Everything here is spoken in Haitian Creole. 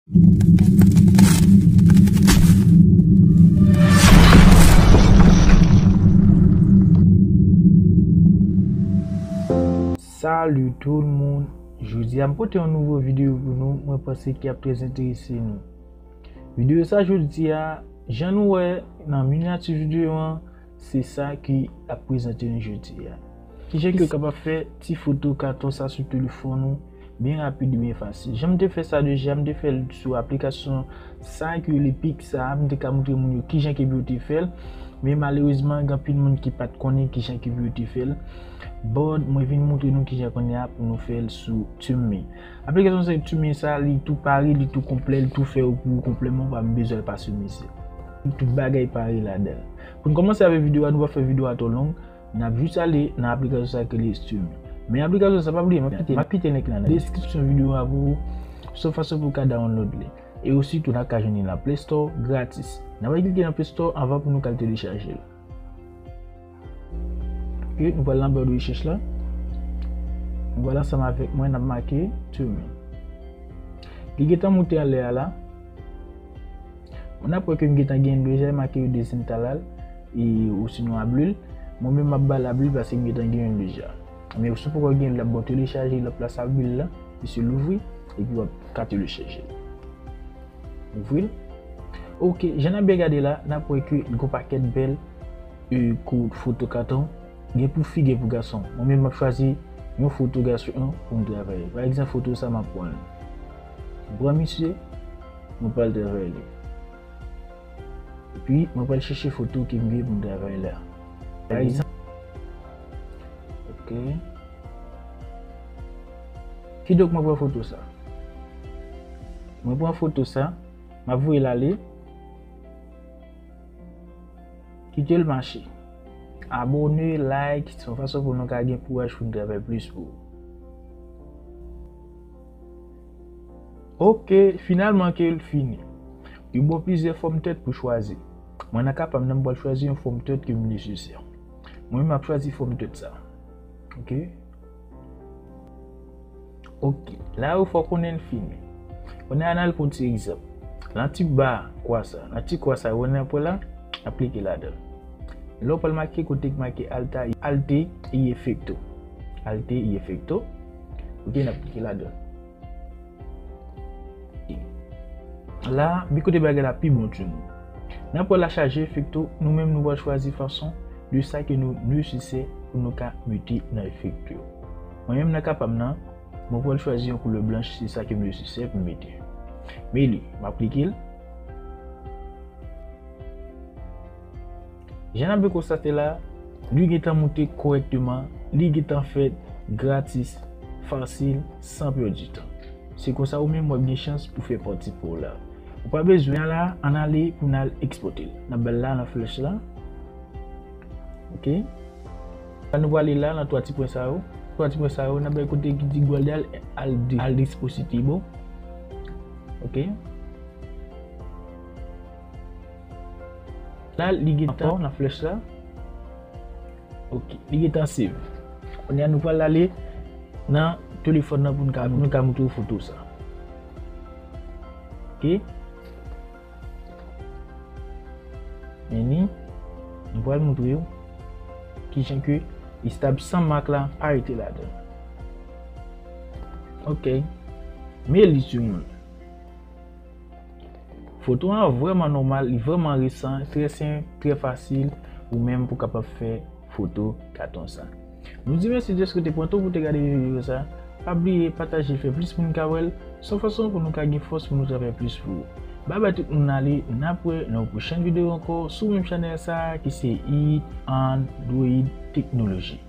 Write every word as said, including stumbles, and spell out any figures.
Salut tout le monde. Jodi a m pote yon nouvo videyo pou nou, mwen panse ki ap trè enterese nou. Videyo sa jodi a, jan nou wè nan minyati videyo an, se sa ki ap prezante nou jodi a. Kijan ke w kapab fè ti foto katon sa sou telefòn ou, byen rapid e byen fasil. Jan m te fè sa deja, m te fè l sou aplikasyon sa ki rele Pixar, m te ka montre moun yo kijan ke pou yo te fè l. Men malerezman, gen anpil moun ki pa t konnen kijan ke pou yo te fè l. But, mwen vin montre nou kijan kounye a pou nou fè l sou Tumi. Aplikasyon se Tumi sa, li tou pare, li tou konplè, li tou fè pou ou konplèman, ou pa bezwen al pase misye. Tout bagay pare ladan l. Pou n kòmanse avèk videyo a, nou pa fè videyo a twò long, n ap jis ale nan aplikasyon sa ki rele Tumi. Men aplikasyon sa, pa bliye, m ap kite, m ap kite link la nan deskripsyon videyo a pou ou, sèl fason pou w ka download li. E osi tou, n ap ka jwenn li nan Play Store gratis. N ap al klike nan Play Store anvan pou nou ka al telechaje l. Ok, nou pral nan bò de rechèch la. Nou pral ansanm avèk mwen, n ap make Tumi. Li gentan moute anlè a la. N ap wè ke m gentan genyen l deja, e make yo dezen talal, e osinon a ble l. Mwen menm m ap ba l a ble l paske m gentan genyen l deja. Men si w poko genyen l, l ap ba w telechaje l, l ap plas a ble l la, e se louvri, epi w ap ka telechaje l. Ouvri l. Ok, jan n ap byen gade la, n ap wè ke l gon pakèt bèl, e, kou foto katon. Gen pou fi, gen pou gason. Mwen menm m ap chwazi yon foto gason an pou m travay. Pa egzanp, foto sa m ap pran l. M pran misye, mwen pral travay li. Epi, mwen pral chèche foto ke m gen pou m travay la. Pa egzanp, ok. Kidonk, mwen pran foto sa. Mwen pran foto sa, m ap voye l ale. Kite l mache. Abone, like, se yon fason pou nou ka gen kouraj pou n travay plis pou ou. Ok, finalman ke l fini. Yo ba w plizyè fòm tèt pou chwazi. Mwen nan ka pa m nan, m pral chwazi yon fòm tèt ke m nesesè. Mwen, m ap chwazi fòm tèt sa. Ok. Ok, la yo fè w konnen l fini. Kounye a n al pran ti egzanp. Nan ti ba kwa sa, nan ti kwa sa, ou wè n ap wè la, n ap klike ladan l. Lè w pral make kote k make Alta, Arte y Efecto. Arte y Efecto. Ok, n ap klike ladan l. La, men kote bagay la pi bon, timoun. N ap pral chaje efekto, nou menm nou pral chwazi fason de sa ke nou nesesè pou nou ka mete nan efekto yo. Mwen menm nan ka pa m nan, mwen pral chwazi yon koulè blanch, se sa ke m nesesè pou m mete. Men li, m ap klike l. Jan n ap byen konstate la, li gentan moute kòrèkteman, li gentan fèt gratis, fasil, san pèdi tan. Se konsa ou menm w ap gen chans pou fè pati pou w la. Ou pa bezwen la, ann ale pou n al ekspòte l. N ap ba l la nan flèch la. Ok. La nou prale la nan twa ti pwen sa yo. Twa ti pwen sa yo, n ap bay kote ki di guardar al, al dispositivo. Ok. La, li gentan nan flèch la. Ok, li gentan save. Kounye a nou pral ale nan telefòn nan pou nou ka, nou ka montre w foto sa. Ok. Men li, m pral montre w kijan ke li stab san mak la pa rete ladan. Ok. Men li timoun. Foto an vrèman nòmal, li vrèman resan, trè senp, trè fasil, ou menm pou kapab fè foto katon sa. Nou di mèsi dèske w te pran tan pou w te gade videyo sa. Pa bliye pataje l, fè plis moun ka wè l. Se yon fason pou nou ka gen fòs pou nou travay plis pou ou. Babay tout moun, ale, n ap wè nan yon pwochèn videyo ankò sou menm chanèl sa a ki se It Android Technology.